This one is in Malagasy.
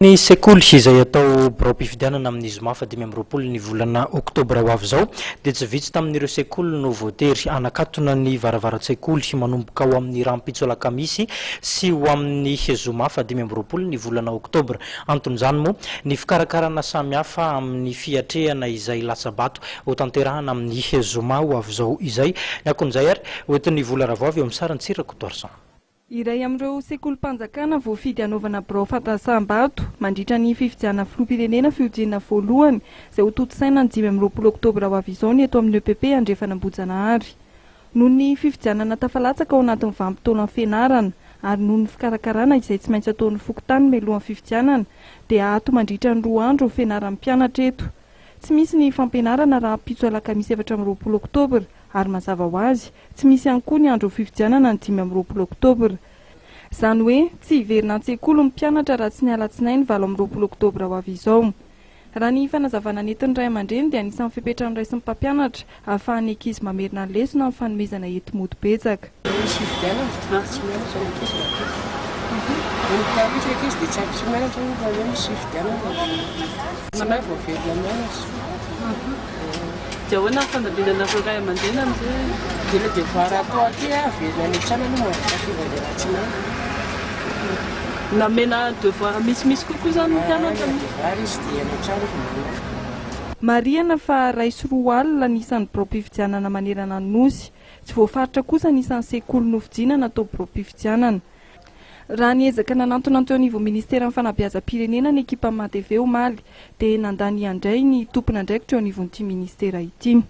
Ny sekoly izay atao biraom-pifidianana amin'ny zoma faha 25 ny volana oktobra ho avy izao dia tsy vitsy tamin'ireo sekoly no voatery hanakatona ny varavaran-tsekoly manomboka ho amin'ny rahampitso alakamisy sy ho amin'ny zoma faha 25 ny volana oktobra. Anton'izany moa ny fikarakarana samihafa amin'ny fiatrehana izay latsa-bato hotanterahana amin'ny zoma ho avy izao izay. Ny akon'izay ary hoentin'ny Vola Ravoavy eo amin'ny sarin'i Tsiry Rakotoarison. Iray amin'ireo sekolim-panjakana voafidy hanaovana birao fandatsaham-bato mandritra ny fifidianana filoham-pirenena fihodinana voalohany izay hotontosaina ny 25 oktobra ho avy izao ny eto amin'ny EPP Andrefan'Ambohijanahary. Noho ny fifidianana tafalatsaka ao anatin'ny vanim-potoanan'ny fianarana ary noho ny fikarakarana izay tsy maintsy ataon'ny fokontany mialohan'ny fifidianana dia haato mandritra ny roa andro ny fianaran'ny mpianatra eto. Tsy misy ny fampianarana rahampitso alakamisy 24 oktobra ary mazava ho azy, tsy misy ihany koa ny andro fifidianana ny 25 oktobra. Izany hoe, tsy hiverina an-tsekoly ny mpianatra raha tsy ny alatsinainy 28 oktobra ho avy izao. Raha ny fanazavana nentin'ny ray aman-dreny dia anisan'ny fepetra noraisin'ny mpampianatra ahafahan'ny ankizy mamerina ny lesona ny fanomezana enti-mody betsaka. Misy fifidianana fa tsy mianatra ny ankizy raha toa ka mitaritry ny ankizy dia tsy ampy tsy mianatra moa fa hoe misy fifidianana tsy mahay vao velona mianatra. Dia ahoana ny fandaminanareo ray aman-dreny amin'izay? Dia ilay devoir atao aty averina any an-trano aloha mandrakariva ilay alatsinainy. Namena devoir misimisy kokoa izany ny mpianatra? Devoir izy dia any an-trano vao manao. Marihana fa 2001 ny isan'ny biraom-pifidianana manerana ny Nosy. Tsy voafaritra kosa ny isan'ny sekoly nofidiana natao biraom-pifidianana. Raha niezaka nanantona ny teo anivon'ny ministeran'ny fanabeazam-pirenena ny ekipan'ny MATV omaly dia nandà ny handray ny tompon'andraikitra eo anivon'ity ministera ity.